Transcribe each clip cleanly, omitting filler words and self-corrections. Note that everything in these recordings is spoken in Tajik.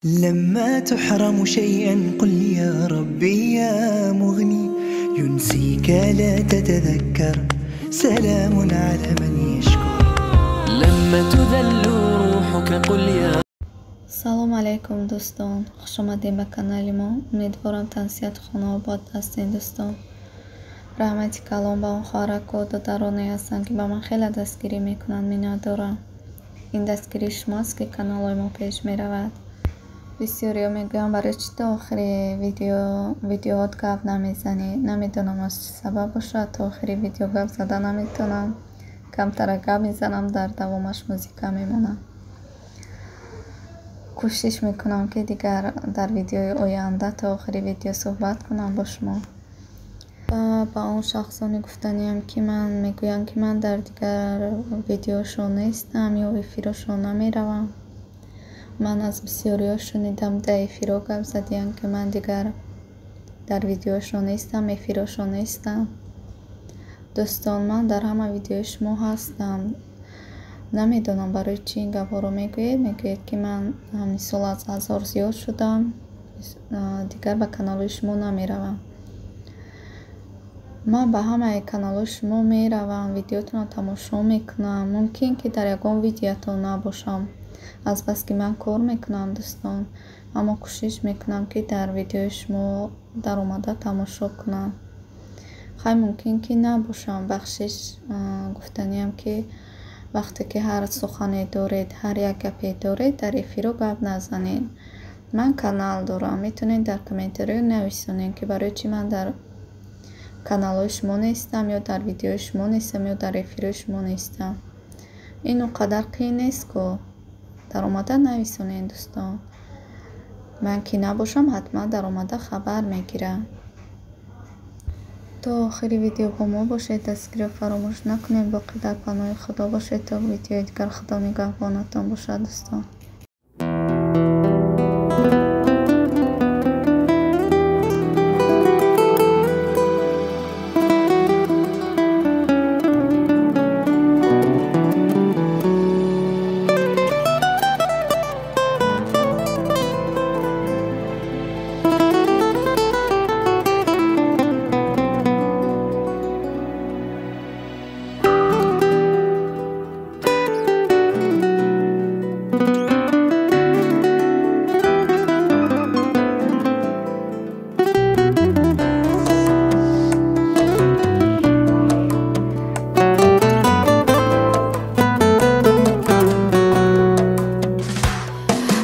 لما تحرم شيئا قل يا ربي يا مغني ينسيك لا تتذكر سلام على من يشكر لما تذل روحك قل يا Салом алейкум, дӯстон, хуш омадем ба канали мо. Умедворам, тансиҳату хонаобод ҳастед, дӯстон. Раҳмати калон ба он хоҳараку додароне ҳастанд, ки ба ман хеле дастгирӣ мекунанд, миннатдорам. Ин дастгирии шумоаст, ки каналҳои мо пеш меравад. Бисёриҳо мегӯянд, барои чӣ то охири видеоҳот гап намезанӣ? Намедонам, аз чӣ сабаб бошад, то охири видео гап зада наметавонам. Камтара гап мезанам, дар давомаш музика мемонам. Кӯшиш мекунам, ки дигар дар видеои оянда то охири видео суҳбат кунам бо шумо. Ва ба он шахсоне гуфтаниам, ки ман мегӯянд, ки ман дар дигар видеошон нестам ё эфирошон намеравам. Ман аз бисёриҳо шунидам, дар эфиро гап задиям, ки ман дигар дар видеошон нестам, эфирошон нестам. Дӯстон, ман дар ҳама видеои шумо ҳастам. Намедонам, барои чӣ ин гапҳоро мегӯед. Мегӯед, ки ман мисол аз 1000 зиёд шудам, дигар ба каналҳои шумо намеравам. Ман ба ҳамаи каналҳои шумо меравам, видеотонро тамошо мекунам. Мумкин, ки дар ягон видеотон набошам, азбаски ман кор мекунам, дӯстон, аммо кӯшиш мекунам, ки дар видеои шумо даромада тамошо кунам. Хай, мумкин, ки набошам, бахшиш. Гуфтаниам, ки вақте ки ҳар сухане доред, ҳар як гапе доред, дар эфиро гап назанед. Ман канал дорам, метавонед дар комментариё нависонед, ки барои чӣ ман дар каналҳои шумо нестам ё дар видеои шумо нестам ё эфирои шумо нестам. Ин он қадар қиин нест ку. Даромада нависонед, дӯстон. Ман ки набошам, ҳатман даромада хабар мегирам. То охири видео бо мо бошед, дастгириро фаромӯш накунед. Боқӣ дар паноҳи Худо бошед. То видеои дигар Худо нигаҳбонатон бошад, дӯстон.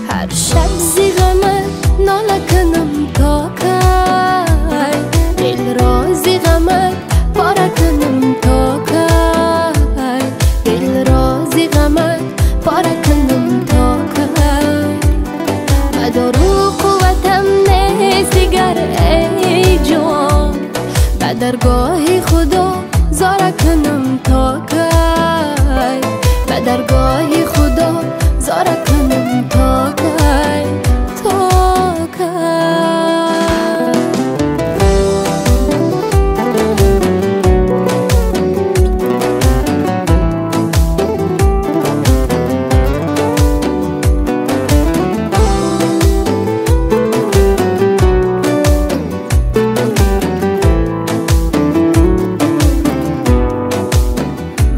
Ҳар шаб зи ғамат нола кунам то кай, дилро зи ғамат пора кунам то кай, дилро зи ғамат пора кунам то кай. Ба дору қувватам нест дигар, эй ҷон, ба даргоҳи Худо зора кунам то кай, ба даргоҳи Худо зора кунам то кай, то кай.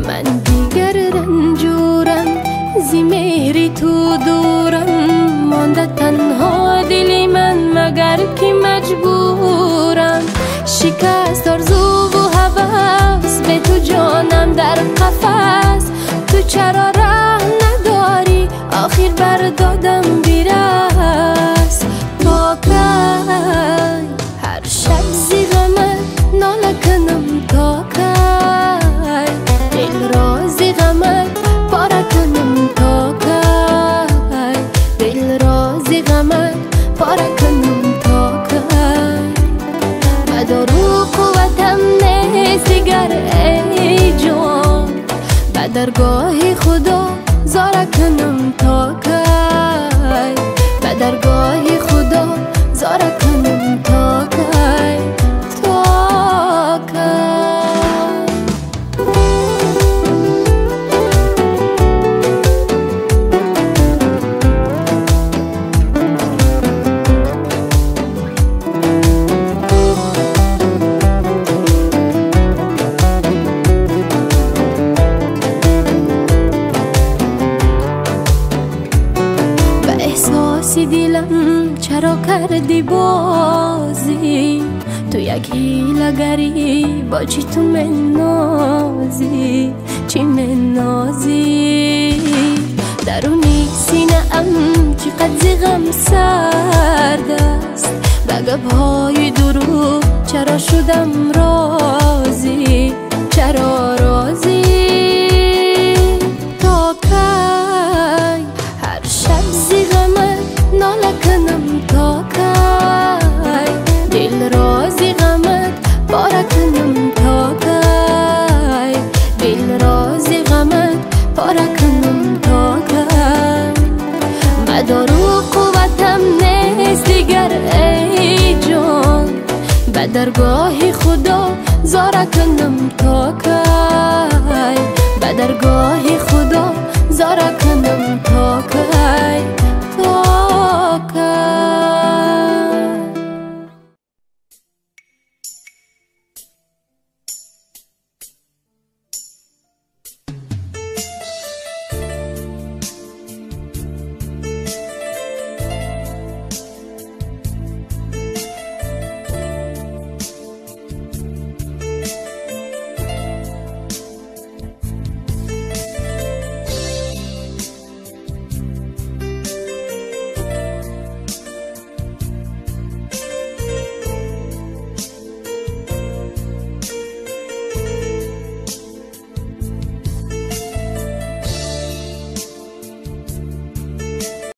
Ман дигар ранҷурам, зи меҳри ту дурам, монда танҳо дили ман, магар ки маҷбурам. Шикаст орзуву ҳавас, бе ту ҷонам дар қафас. Ту чаро раҳ надорӣ, охир бар додам бирас. То кай ҳар шаб зи ғамат нола кунам то кай, дилро зи ғамат пора кунам то кай, дилро зи ғамат пора кунам то кай. Ба дору қувватам нест дигар, эй ҷон, ба даргоҳи Худо зора кунам то кай, ба даргоҳи Худо зора кунам то кай, то кай. Эҳсоси дилам чаро кардӣ бозӣ? Ту як ҳилагарӣ, бо чӣ ту менозӣ, чӣ менозӣ? Даруни синаам чӣ қад зи ғам сард аст, ба гапҳои дурӯғ чаро шудам розӣ, чаро розӣ? То кай ҳар шаб зи ғамат нола кунам, то кай дилро зи ғамат пора кунам, то кай дилро зи ғамат пора кунам, то кай? Мадору қувватам нест дигар, эй ҷон, ба даргоҳ